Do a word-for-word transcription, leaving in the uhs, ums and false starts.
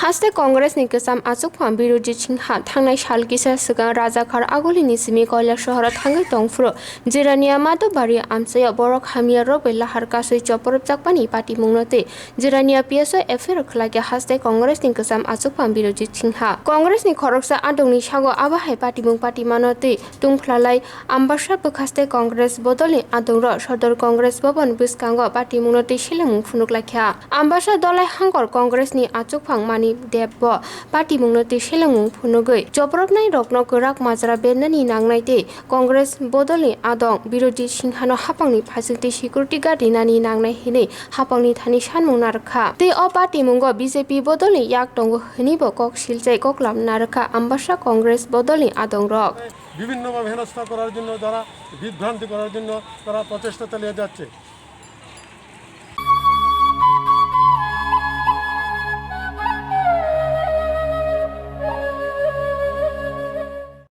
Haste Congress ni kwcham achukphang Birojit Singha thangnai sal kisa swkang Rajakhar Agulini simi Koilasohoro thangwi tongphuru Jirania Madhubari amchaio borok hamyarok bai lahar kasui chopropjakmani patimungno twi Jirania P S O F I R khlaikha haste Congress ni kwcham achukphang Birojit Singha. Congress ni khoroksa adongni sago abo hai patimung patimano twi tungphlalai Ambasa bwkhaste Congress bodolni adongrok Sodor Congress Bhavan bwskango patimungno twi selengmung phunuklaikha. Ambasa Dolai Hangkor Congress ni achukphang Manik Deb bo patimungno twi selengmung phunugwi chopropnairokno kwrak majra bernani nangnai tei Congress bodolni adong Birojit Singhano haphangni phasingtwi security guard rinani nangnai hinwi haphangni thani sanmung narwkha. Tei o patimungo B J P bodolni yak tongo hinwibo kok silchai koklam narwkha Ambasa Congress bodolni adongrok. বিভিন্নভাবে হেনস্থা করার জন্য, যারা বিভ্রান্তি করার জন্য তারা প্রচেষ্টা চালিয়ে যাচ্ছে।